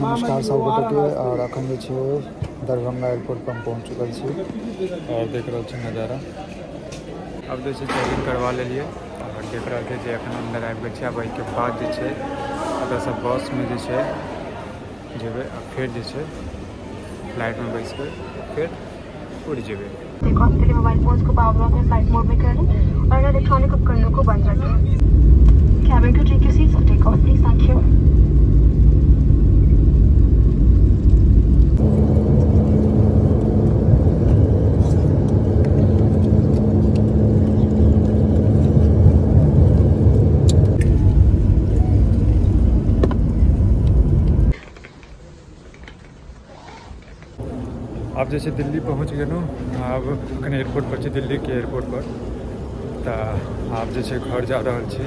नमस्कार सब गोटेके। और अखन जे छै दरभंगा एयरपोर्ट पर हम पहुँच चुकल छी और देख रहल छी नजारा। अब जे छै चेक इन करवा लेलियै और देख रहल छी जे अखन अंदर आबि गेल छी। आब एहिके बाद जे छै एतऽसँ बसमे जे छै जेबै आ फेर जे छै फ्लाइटमे बैस कऽ फेर उड़ि जेबै। टेक ऑफ के लिए मोबाइल फोन्स को पावर ऑफ या फ्लाइट मोड में कर लें और इलेक्ट्रॉनिक उपकरणों को बंद रखें। Cabin crew take your seats for take off please, thank you. आब जे छै दिल्ली पहुँच गेलहुँ। आब अखन एयरपोर्ट पर छी, दिल्लीके एयरपोर्ट पर। तऽ आब जे छै घर जा रहल छी।